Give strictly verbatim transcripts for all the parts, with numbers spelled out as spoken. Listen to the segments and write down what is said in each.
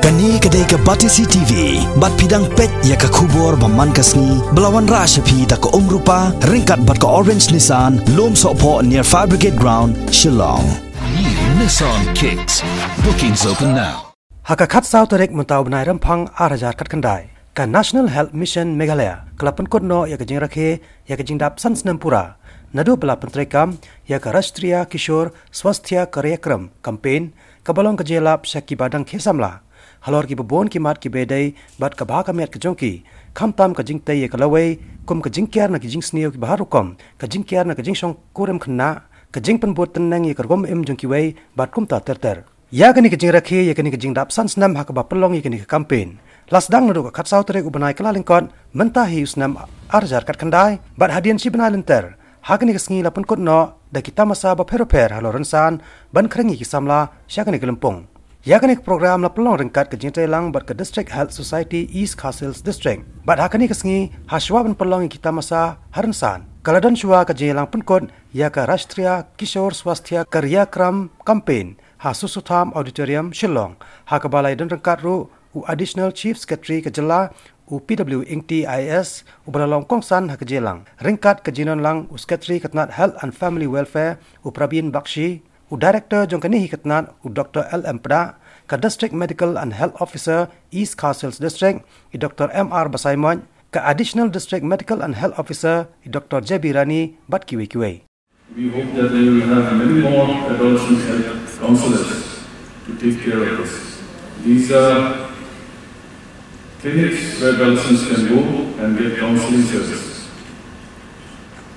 Kane ka dei ka Batesi T V, bad phi dang peit ïa ka khubor ba man ka sngi, ba la wanrah sha phi da ka Umrupa, ryngkat bad ka Orange Nissan, Lumsohphoh near Fire Brigade Ground, Shillong. New Nissan Kicks. Bookings open now. Ha ka khatsaw tarik mynta u bnai Rymphang ar hajar khatkhyndai, ka National Health Mission Meghalaya ka la pynkut noh ïa ka jingrakhe ïa ka jingdap san snem pura, naduh ba la pyntreikam ïa ka Rashtriya Kishore Swasthya Karyakram Campaign, kaba long ka jingïalap sha kiba dang khie samla halor kiba bun ki mat kiba ïadei bad ka bha ka miat ka jong ki, khamtam ka jingtei ïa ka lawei, kum ka jingkiar na ki jingsniew kiba har rukom, ka jingkiar na ka jingshongkurim khynnah, ka jingpynbud tynneng ïa ka rukom im jong kiwei, bad kumta ter ter. Ïa kane ka jingrakhe ïa kane ka jingdap san snem ha kaba pynlong ïa kane ka campaign la sdang naduh ka khatsaw tarik u bnai Kyllalyngkot, mynta hi u snem ar hajar khatkhyndai, bad hadien shi bnai lynter, ha kane ka sngi la pynkut noh da ki tamasa bapher bapher halor rynsan, ban khring ïa ki samla sha kane ka lympung. Ïa kane ka program la pynlong ryngkat ka jingïatreilang bad ka District Health Society East Khasi Hills District. Bad ha kane ka sngi, ha shuwa ban pynlong ïa ki tamasa ha rynsan, ka la don shuwa ka jingïalang pynkut ïa ka Rashtriya Kishore Swasthya Karyakram Campaign ha Susutham Auditorium, Shillong, ha kaba la ïadon ryngkat ruh u Additional Chief Secretary ka jylla, u P W Ingti I A S, uba la long kongsan ha ka jingïalang, ryngkat ka jingdon lang u Secretary ka tnat Health and Family Welfare, u Prabin Bakshi, u Director jong kane hi ka tnat, u Doctor L M Pdah, ka District Medical and Health Officer, East Khasi Hills District, i Doctor M R Basaiawmoit, ka Additional District Medical and Health Officer, i Doctor J B Rani, bad kiwei kiwei. We hope that we will have many more adolescent health counselors to take care of this. These are clinics where adolescents can go and get counseling services.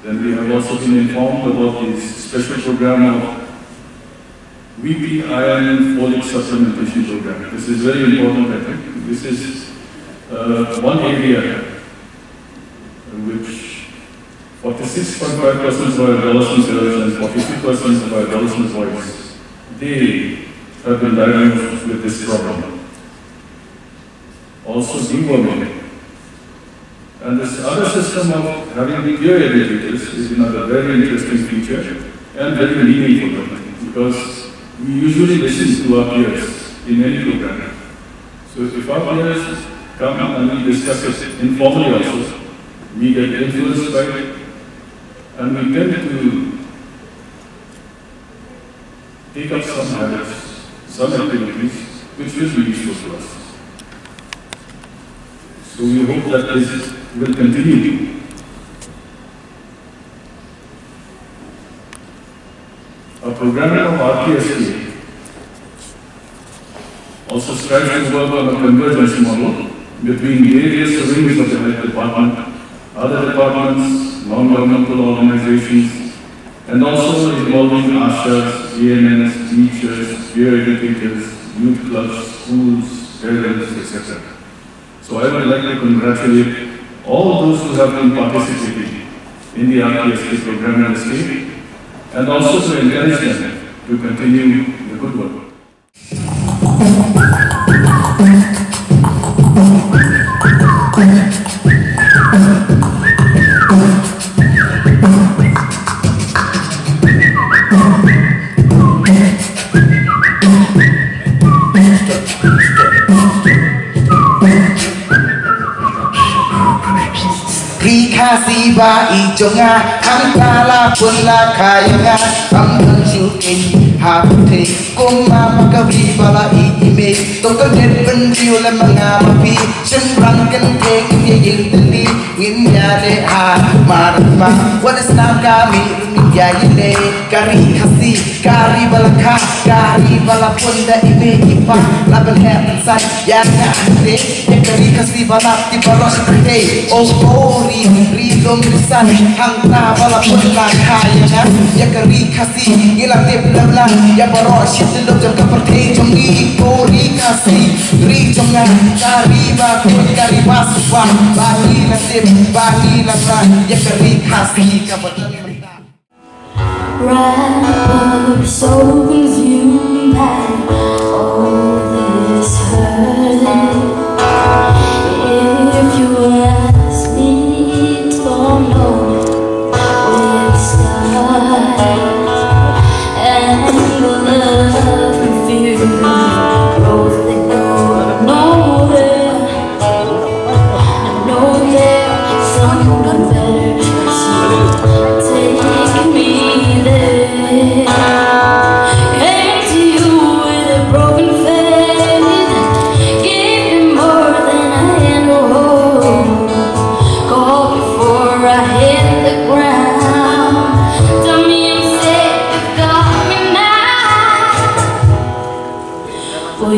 Then we have also been informed about this special program of weekly iron folic supplementation program. This is very important, I think. This is uh, one area in which forty-six point five percent of our adolescent girls and forty-two percent of our adolescent boys, they have been diagnosed with this problem. Also, deworming. And this other system of having peer educators is another very interesting feature and very meaningful, because we usually listen to our peers in any program. So if our peers come and we discuss it informally also, we get influenced by it, and we tend to take up some habits, some activities which will be useful to us. So we hope that this will continue. A program of R P S K also strives to work on a convergence model between various wings of the health department, other departments, non-governmental organizations, and also involving ASHAs, A N Ms, teachers, peer educators, youth clubs, schools, parents, et cetera. So I would like to congratulate all those who have been participating in the R P S K program in the state, and also to encourage them to continue the good work. Ri Khasi ba i jong nga, hangta la pun la kha ïa nga, ym don shuh keiñ ha pyrthei. Kumba ma ka ri ba la ïeit ïa me, to ka met bynriew lem ma nga ma phi. Shynrang kynthei ngin ïa ïeng tylli, ngin ïa leh ha mar ba. Wat snam ka mih ruh ngin ïa ïeng leh. Ka ri Khasi, ka ri ba la kha, ka ri ba la pun da i mei i pa, la ban heh ban saiñ ïa nga hangtei. Ïa ka ri Khasi ba la tip baroh shi pyrthei. Oh, oh, ri, ri lum ri san, hangta ba la pun la kha ïa nga. Ïa ka ri Khasi ngi la tip lem lang ïa baroh shi tyllup jong ka pyrthei jong ngi. Oh, ri Khasi, ri jong nga, ka ri ba khuid, ka ri ba suba, ba ngi la tip, ba ngi la kha ïa ka ri Khasi kaba don mynta. Wrap up, so consumed by all this hurt. If you ask me, don't know where to start. And the love and fear, both that go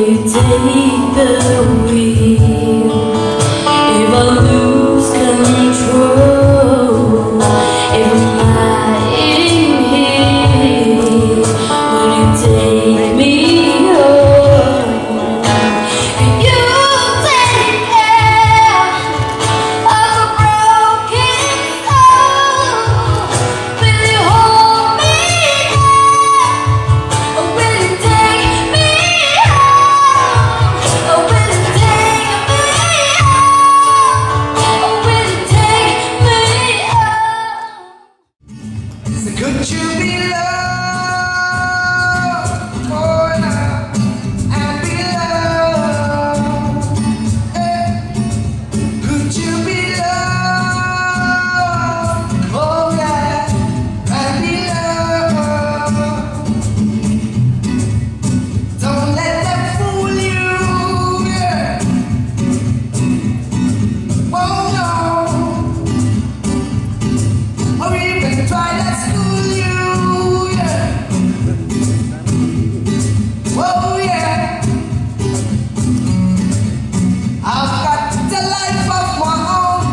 Take the wheel. If I lose control, if I'm lying here, will you take me home? Will you take care of a broken soul? Will you hold me down? Or will you take me home? Or will you take me home? Or will you take me home? So could you be loved more now and be loved? Eh, could you be loved? Oh yeah, and be loved. Don't let them fool you, yeah. Oh no. Or even try to school you, yeah. Oh yeah. I've got a life of my own,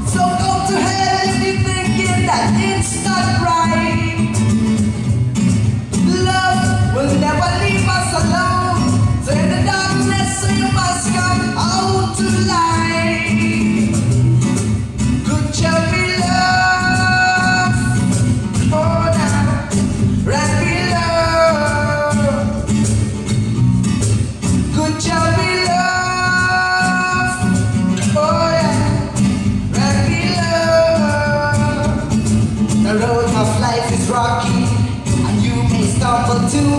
so go to hell if you're thinking that it's not right. Love will never leave us alone. So in the darkness, so you must come out to light. Could you be loved? Oh, now, right, be loved. Could you be loved? Oh yeah, right, be loved. The road of life is rocky, and you may stumble too.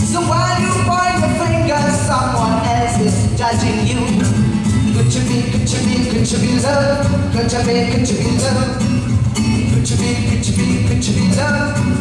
So while you point the finger, someone else is judging you. Could you be, could you be, could you be loved? Could you be, could you be loved? Could you be, could you be, could you be loved?